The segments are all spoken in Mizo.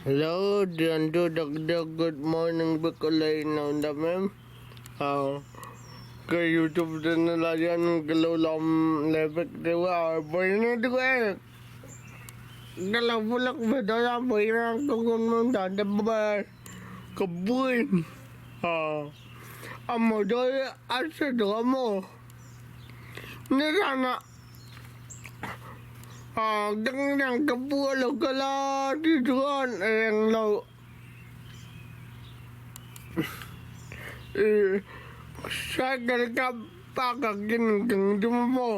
Hello, Diandu Doctor, good morning, Bikolay na ma'am. Ka YouTube channel ah hian ka lo lawm leh vek deuh a, vawiin chu e ka lo vlog ve dawn a, vawiin a ka hun dan te bawk a, ka buain a motor hi a chhe tawh a maw nizanah. Dangdang ka pu a lo kal a ti chuan eng lo ih cycle ka park ah khin kan tum a maw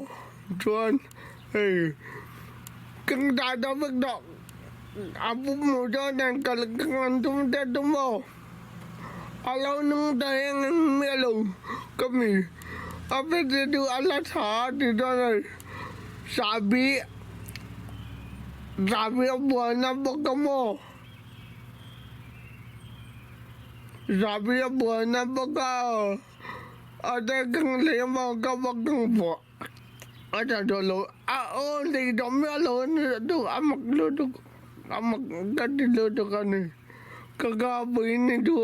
chuan hei kan dah deuh vek tawh a pu hmuh chuan eng kal kan tum te tum aw. A lo nung ta eng eng miah lo ka mi a vete chu a la tha a ti dawn a ni. Chahbi chahbi a buaina bawk a maw? Chahbi a buaina bawk a a te kang leh a maw ka va kang pawh a tha tawh lo a aw nei tawh miah lo a ni a mak lutuk a mak ka ti lutuk a ni. Ka kapui ni chu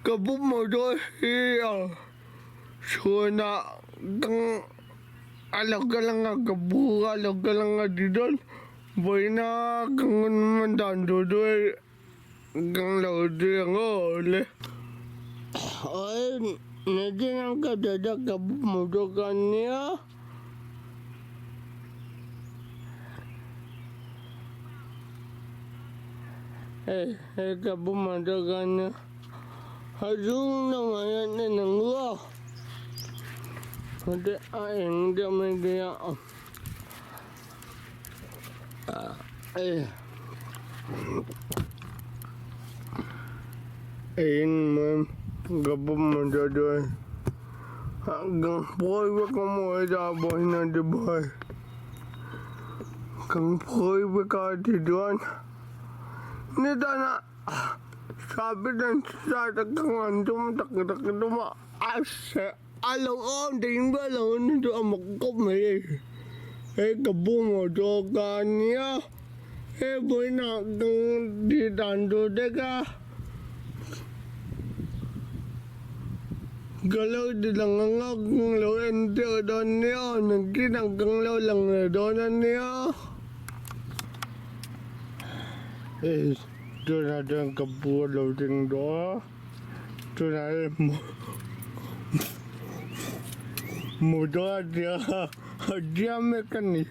ka pu motor hi a chhuanah a lo kal anga ka pu a lo kal anga ti dawn vawiina ka ngun man dan tur chu hei ka lo ti ang aw le. Awi nichina ka dada ka pu motor ka nia. Hei hei ka pu motor ka nia a chung lamah hian en ang u a heti a eng deuh mai te a hei eng mai ka pu motor chu hei. Kan phawi vek a maw heta vawiin a ti buai kan phawi vek a ti chuan nizanah sapitan start a ka ngan tum tak tak tum a a seh a lo awm ding ber lo a ni chu a mak khawp mai hei hei ka pu motor ka ania hei vawiinah kan tih dan tur te kha. Ka lo ti lang ang a, kang lo en deuh dawn nia, nakinah kang lo lang leh dawn a nia. Hei tunah chuan ka pu a lo ding tawh a, tunah hei motor a tia a tia mek a ni.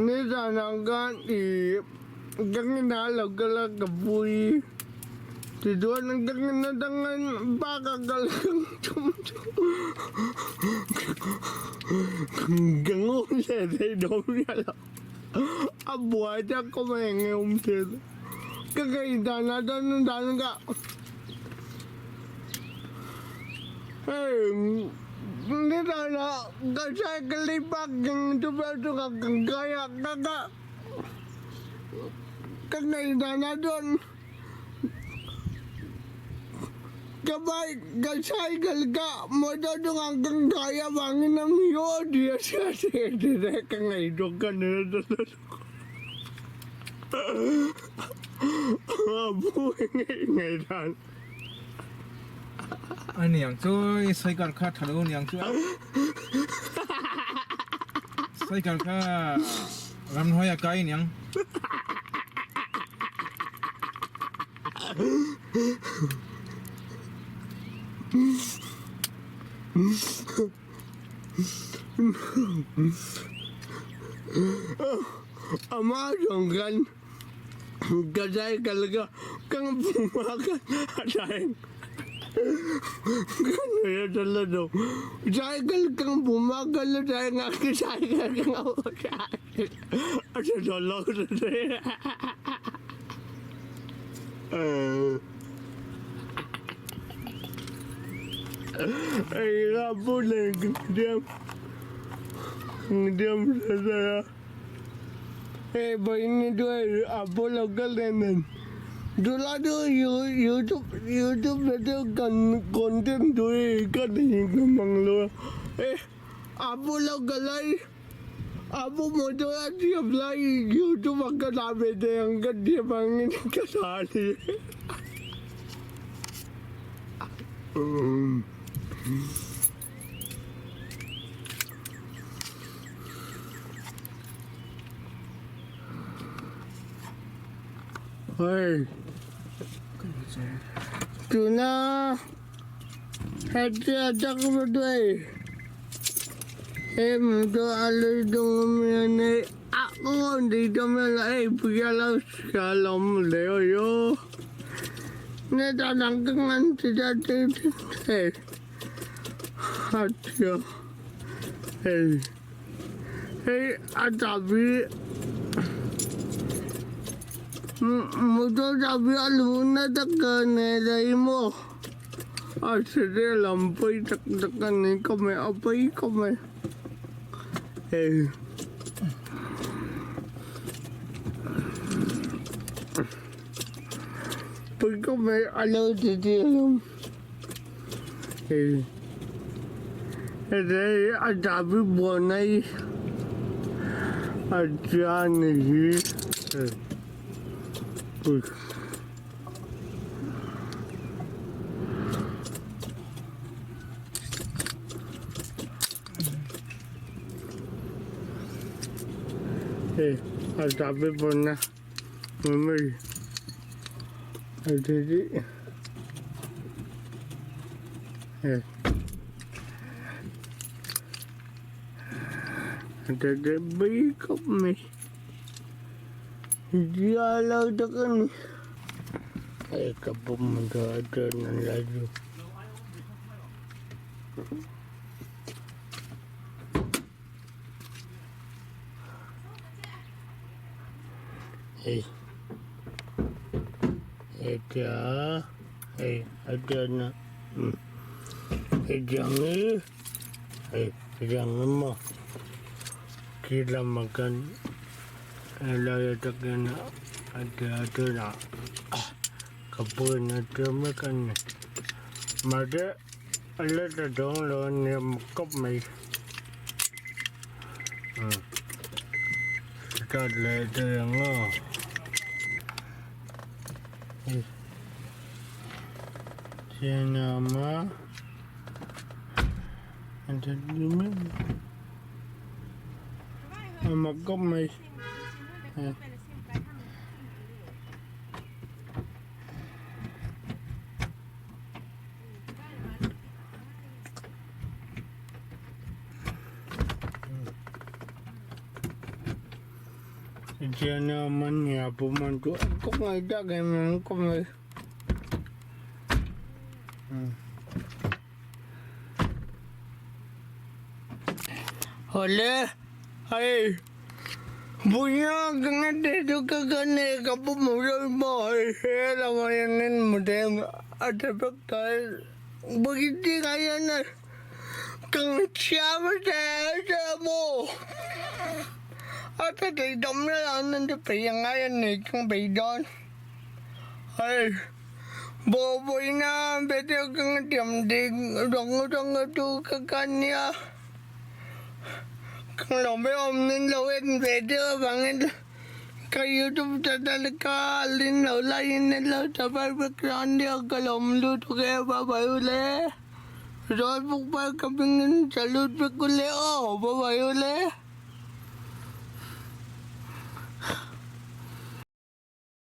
Nizanah khan ih ka ngina lo kal a ka pui tichuan ka ngin atangin park ah kal ka tum chu ka ngawi leh thei dawn miah lo a buai tak kawm a eng nge awm thei ka ngaih dan ah chuan dan ka hei nizanah ka cycle hi parking chu vel chu ka kai a ka ka ka ngaih dan ah chuan ka bike ka cycle ka motor chungah ka kai avangin a mi aw tih a hria thei ka ngaihtuah ka ni nasa lutuk. Aniang chu i cycle kha tha lo aniang chu a cycle kha ramhnuai a kai aniang. Ama zawng khan ka cycle kha ka hma khan a thleng ka nuih a ṭha lutuk cycle ka hmu hma khan a thleng a ka cycle ka a ṭha tawh lo Apu lo ka lai Apu motor a thiam lai YouTube ah ka dah ve te ang ka thiam angin ka dah ni. Hei tuna hetia tak duai he motor a lui dung mi a ngon di cho mi la ei pia lo sha lom le yo ne ta dang ka ngan ti ta ti hey a tia hey hey a chabi motor chabi a lu na tak ne dai mo a se lam pai tak tak ni ko me a pai ko me hey pai ko me a lo ti ti lam hey hei a chabi buanai a tia ni hi hey ui hey a chabi buana mai a ti ti hey a ti ti bi ko mai dia lo tak ni hey ka pum motor a tia nan la ju. Hei hetia hei a tiana hetiang hi hei hetiang hi maw khi lamah khan helai atangin a tia tunah ka phone a tia mek a ni mahse a la tla dawn lo a nia khawp mai. Start leh thei ang aw. Sianama a mak khawp mai. Tichuan mania pawh chu a kawng ai tak em em kawng mai. Awle hei puia ka nge te chu ka ka ne ka pu mu reuh pawh hei he lamah hianin muteng a tha vek ta bukit ah hian Kang chiam te te maw a ka tei dam na la nan te pei angai a nei kang bei dawn hei bo pawh ina be te kang tiam ding rong rong tu ka kan nia kang lo be awm nen lo en ve te avangin ka youtube channel ka lin lo laiin lo subscribe ka nia ka lawm lutuk e bye bye u le. Zawl buk bar ka bingin salute vek u le aw, bye bye u le.